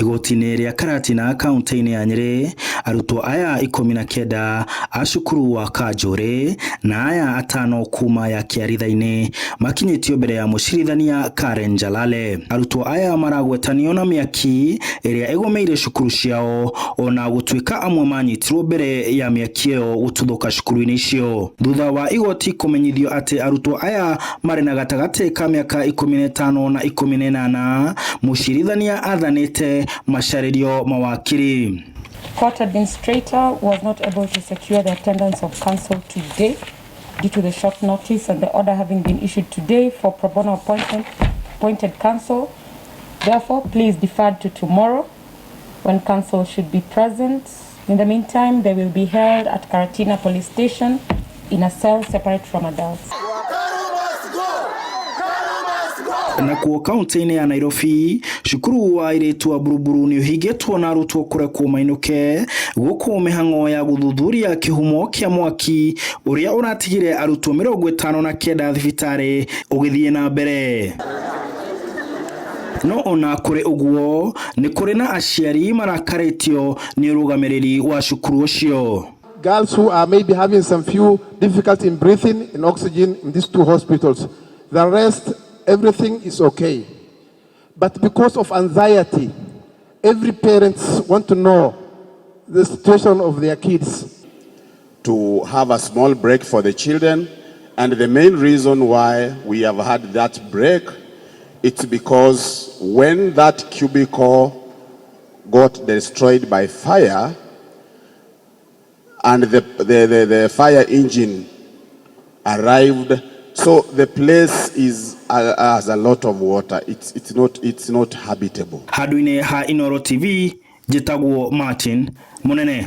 Igoti-inĩ rĩa Karatina kaunti-inĩ ya Nyĩrĩ, arutwo aya 19 a cukuru wa Kanjũrĩ na aya atano kuma ya Kĩaritha-inĩ makinyĩtio mbere ya mũcirithania Karen Jalale. Arutwo aya maragwetanio na mĩaki ĩrĩa ĩgũmĩire cukuru ciao ona gũtuĩka amwe manyitirwo mbere ya mĩaki ĩyo gũtuthũka cukuru-inĩ icio. Thutha wa igoti kũmenyithio atĩ arutwo aya marĩ na gatagatĩ ka mĩaka 15 na 18, mũcirithania athanĩte macarĩrio mawakiri. Court administrator was not able to secure the attendance of counsel today due to the short notice and the order having been issued today for pro bono appointment, appointed counsel. Therefore, please defer to tomorrow when counsel should be present. In the meantime, they will be held at Karatina Police Station in a cell separate from adults. Nakuo kaunti-inĩ ya Nairobi, cukuru wa airĩtu wa Buruburu nĩ ũhingĩtwo na arutwo kũrekwo mainũke gũkũ mĩhang'o ya gũthuthuria kĩhumo kĩa mwaki ũrĩa ũratigire arutwo 59 thibitarĩ ũgĩthiĩ na mbere. No ona kũrĩ ũguo, nĩ kũrĩ na aciari marakarĩtio nĩ ũrũgamĩrĩri wa cukuru ũcio. Girls who are maybe having some few difficulty in breathing in oxygen in these two hospitals. The rest, everything is okay. But because of anxiety, every parents want to know the situation of their kids. To have a small break for the children. And the main reason why we have had that break, it's because when that cubicle got destroyed by fire, and the fire engine arrived, so the place is has a lot of water. It's not habitable. Handũ-inĩ ha Inooro TV, njĩtagwo Martin Mũnene.